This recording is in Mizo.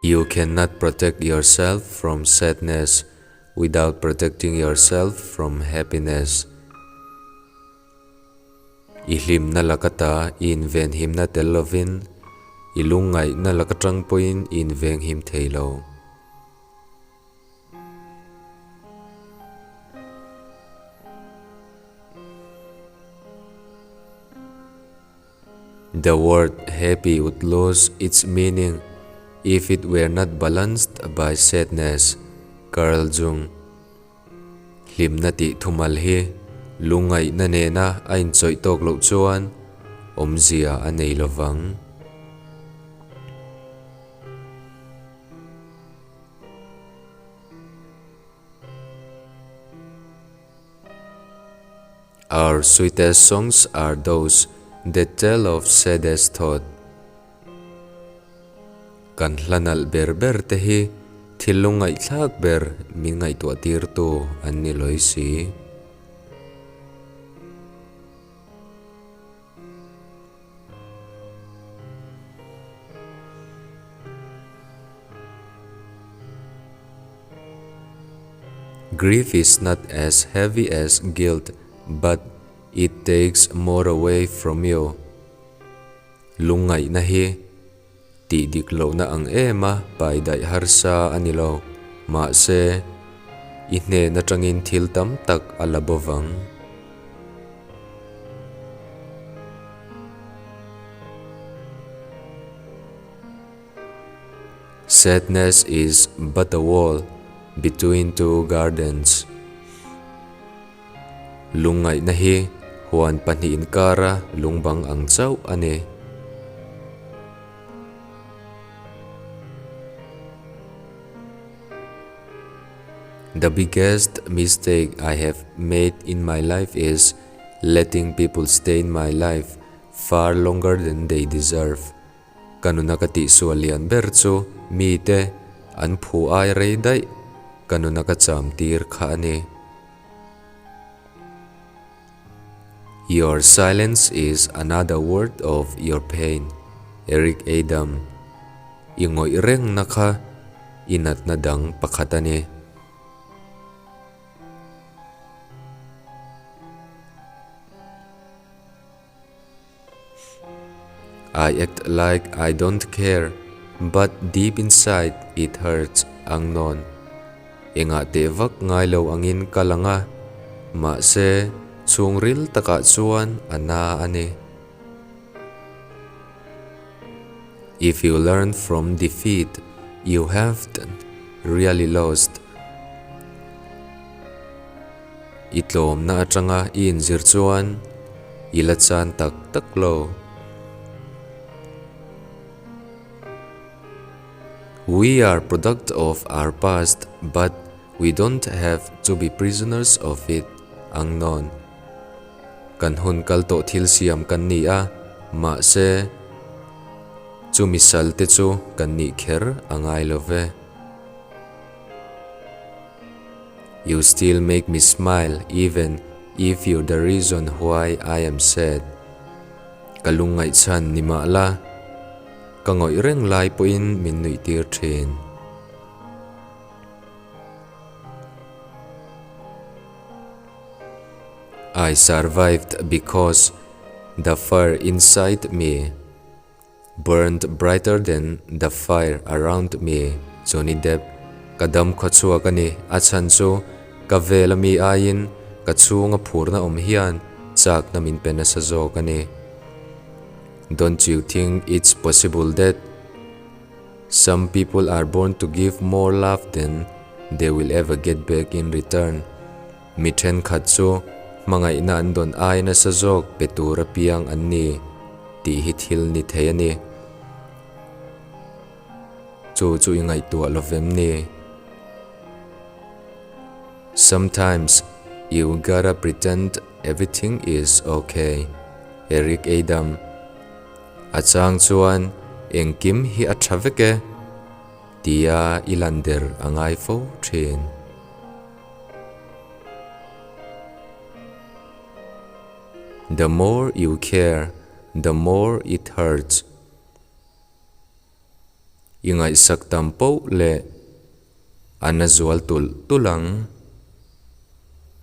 You cannot protect yourself from sadness without protecting yourself from happiness. I hlimna lakata i invenhimna tel lovin, i lungngaihna laka tang pawhin i invenghim thei lo. The word happy would lose its meaning if it were not balanced by sadness, Carl Jung. Hlimna tih thumal hi lungngaihna nena a inchawih tawk loh chuan awmzia a nei lovang. Our sweetest songs are those that tell of saddest thought. Kan hla nalh ber ber te hi thil lungngaihthlak ber min ngaihtuah tirtu an ni lawi si. Grief is not as heavy as guilt but it takes more away from you. Lungngaihna hi tih dik lohna ang ema pai daih harsa a ni lo. Mahse, i hnen atangin thil tam tak a la bo vang. Sadness is but a wall between two gardens. Lungngaihna hi huan pahnih inkara lungbang ang chauh a ni. The biggest mistake I have made in my life is letting people stay in my life far longer than they deserve. Ka nuna ka tihsual lian ber chu mite an phu ai rei daih ka nuna ka cham tir kha a ni. Your silence is another word of your pain, Eric Adam. I ngawih rengna kha i natna dang pakhat a ni. I act like I don't care but deep inside it hurts ang nawn. Engah teh vak ngai lo angin ka lang a, mahse chhungril takah chuan a na a ni. If you learn from defeat, you haven't really lost. I tlawmna atanga i inzir chuan i la chan tak tak lo. We are product of our past but we don't have to be prisoners of it ang nawn. Kan hun kal tawh thil siam kan ni a, mahse chumi sal te chu kan nih kher a ngai lo ve. You still make me smile even if you're the reason why I am sad. Ka lungngaihchhan ni mah la, ka ngawih reng lai pawhin min nuih tir thin. I survived because the fire inside me Burned brighter than the fire around me, Johnny Depp, Ka dam khaw chhuak a ni, a chhan chu ka vel ami aiin ka chhunga phurna awm hian chakna min pe nasa zawk a ni. Don't you think it's possible that some people are born to give more love than they will ever get back in return? Mi thenkhat chu hmangaihna an dawn ai nasa zawk pe tur apiang an ni tih hi thil ni thei a ni. Chu chu i ngaihtuah lo vem ni? Sometimes you gotta pretend everything is okay, Eric Adam. A chang chuan engkim hi a tha vek e tia i lan der a ngai fo thin. The more you care, the more it hurts. I ngaihsak tam poh leh a na zual tulh tulh ang.